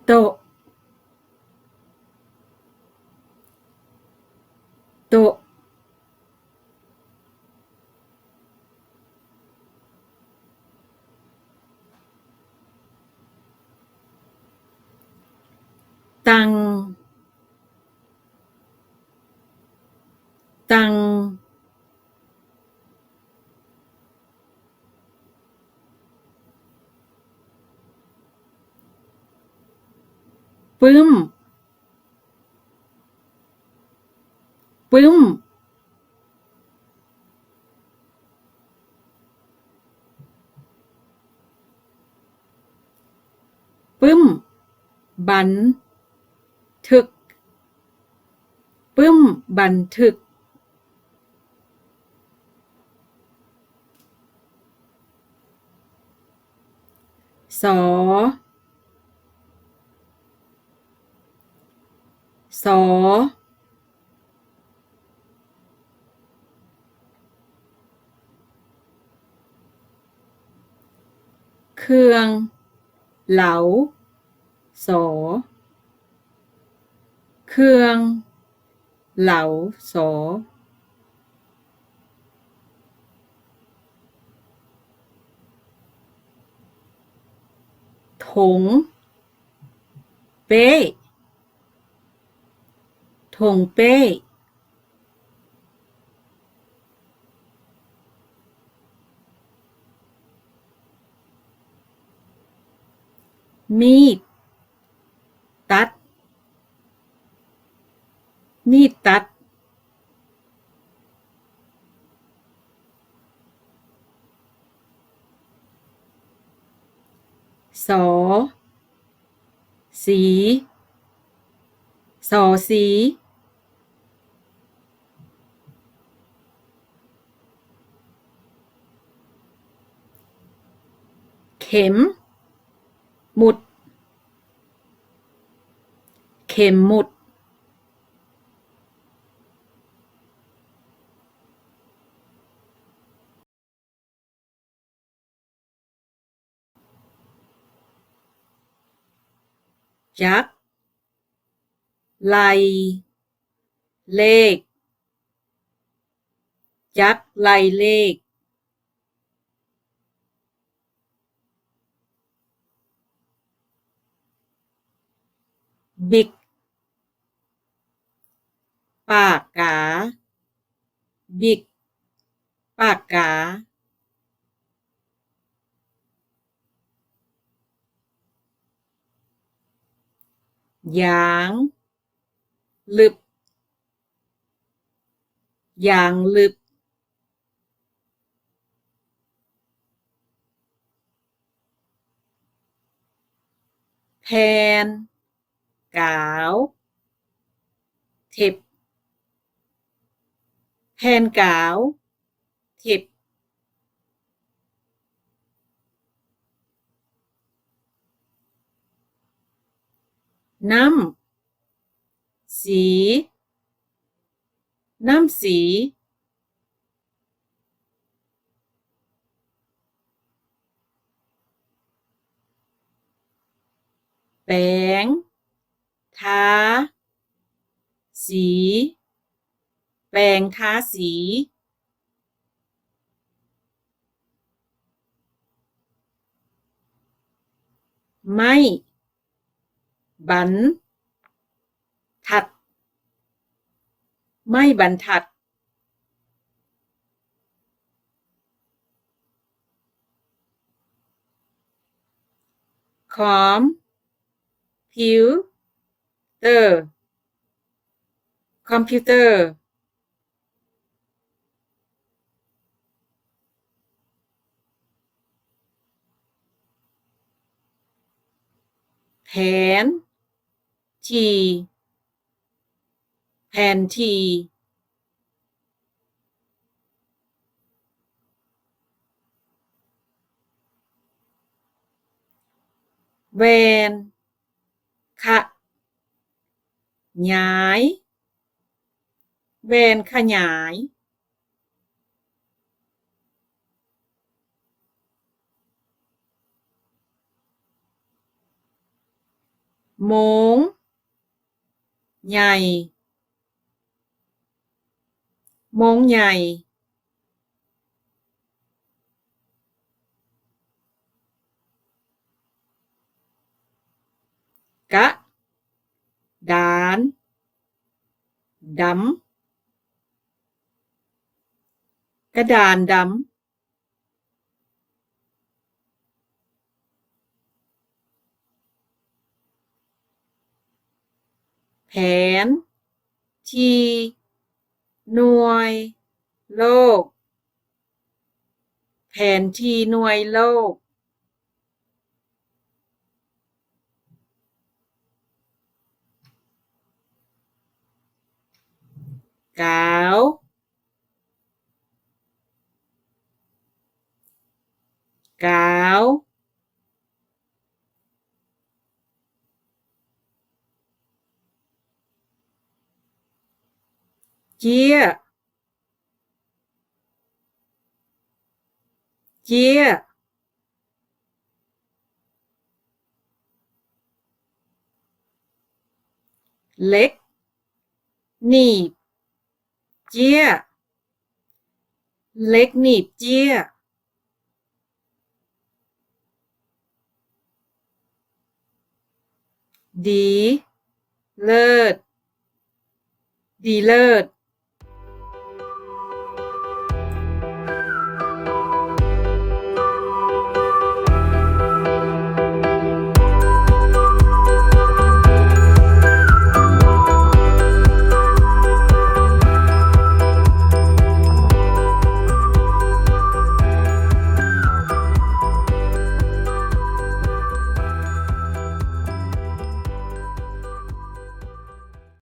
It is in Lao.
ໂຕະ ໂຕະ. ຕັງ ຕັງ. ປຶ້ມ ປຶ້ມ. ປຶ້ມບັນທຶກ ປຶ້ມບັນທຶກ. ສໍ ສໍ. ເຄື່ອງເລົາ ສໍ ເຄື່ອງເລົາ ສໍ. ຖົງເປ້ ຖົງເປ້. ມີດຕັດ ມີດຕັດ. ສໍ ສີ ສໍ ສີ. ເຂັມໝຸດ ເຂັມໝຸດ. ຈັກໄລ່ເລກ ຈັກໄລ່ເລກ. ບິກ ປາກກາ ບິກ ປາກກາ. ຢາງ ລຶບ ຢາງລຶບ. ແຜ່ນກາວ ເທັບ ແຜ່ນກາວ ເທັບ. ນ້ຳ ສີ ນ້ຳສີ. ແປງ ທາສີ ແປງທາສີ. ໄມ້ບັນທັດ ໄມ້ບັນທັດ. ຄອມພິວເຕີ ຄອມພິວເຕີ. ແຜນທີ່ ແຜນທີ່. ແວ່ນຂະຫຍາຍ ແວ່ນຂະຫຍາຍ. ໂມງໃຫຍ່ ໂມງໃຫຍ່ ກະດານ ດຳ ກະດານດຳ ແຜນທີ່ໜ່ວຍໂລກ ແຜນທີ່ໜ່ວຍໂລກ ກາວ ກາວ ເຈ້ຍ ເຈ້ຍ ເຫຼັກໜີບເຈ້ຍ ເຫຼັກໜີບເຈ້ຍ ດີເລີດ ດີເລີດ